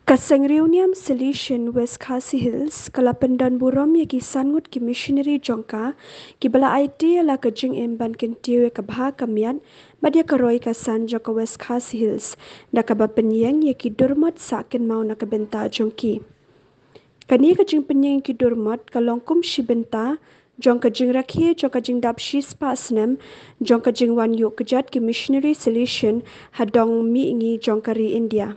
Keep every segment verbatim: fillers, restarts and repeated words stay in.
Ka Seng Riewniam Salesian West Khasi Hills ka la pyndon burom ïa ki san ngut ki missionary jong ka, kiba la aiti ïa la ka jingim ban kyntiew ïa ka bha ka miat bad ïa ka roi ka san jong ka West Khasi Hills, da kaba pynïeng ïa ki durmot sah kynmaw na ka bynta jong ki. Kane ka jingpynïeng ïa ki durmot ka long kum shi bynta jong ka jingrakhe jong ka jingdap shispah snem jong ka jingwan ïuh kjat ki missionary Salesian ha dong mihngi jong ka ri India.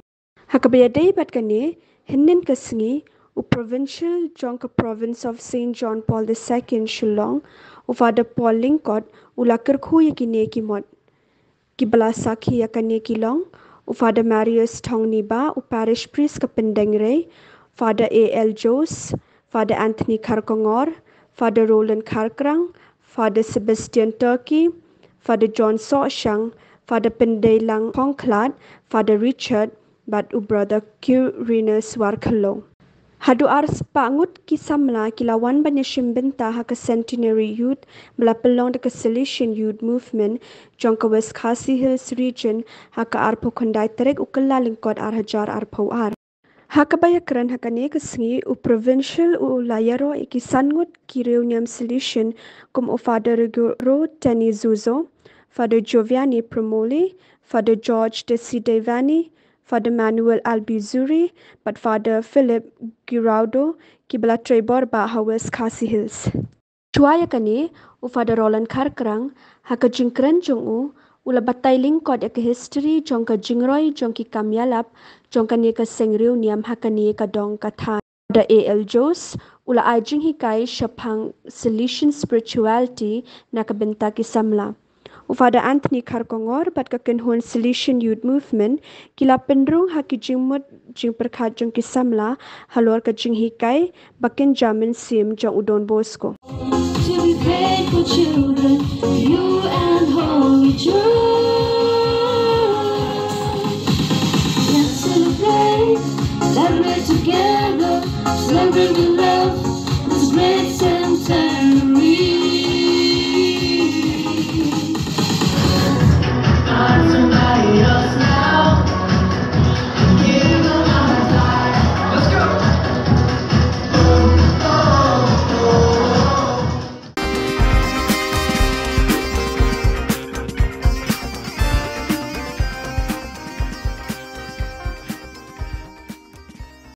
Ha kaba ïadei bad kane, hynnin ka sngi, u Provincial jong ka Province of Saint John Paul the Second Shillong, u Father Paul Lyngkot, u la kyrkhu ïa kine ki mot. Kiba la sakhi ïa kane ki long, u Father Marius Thongniba, u Parish Priest ka Pyndengrei, Father A L Jose, Father Anthony Kharkongor, Father Roland Kharkrang, Father Sebastian Turkey, Father John Sohshang, Father Pyndeilang Khongkhlad, Father Richard, bad u Brother Quirinus Warkhalong. Haduh arspah ngut ki samla ki la wan ban ïashim bynta ha ka Centenary Youth ba la pynlong da ka Salesian Youth Movement jong ka West Khasi Hills Region ha ka arphew khyndai tarik u Kyllalyngkot ar hajar arphew ar. Ha kaba ïakren ha kane ka sngi, u Provincial u la ïaroh ïa ki san ngut ki riewniam Salesian kum u Father Rigoro Tenizuzo, Father Joviani Promoli, Father George Desidevani, Father Manuel Albizuri, bad Father Philip Giraudo, kiba la trei bor bah ha West Khasi Hills. Shuwa ïa kane, u Father Roland Kharkrang, ha ka jingkren jong u, u la batai lyngkot ïa ka history jong ka jingroi jong ki kam ïalap jong kane ka seng riewniam ha kane ka dong ka thaiñ. Father A L Jose, u la ai jinghikai shaphang Salesian spirituality na ka bynta ki samla. U Father Anthony Kharkongor bad ka kynhun Salesian Youth Movement ki la pynrung ha ki jingmut jingpyrkhat jong ki samla halor ka jinghikai ba kynja mynsiem jong u Don Bosco. To be faithful children, you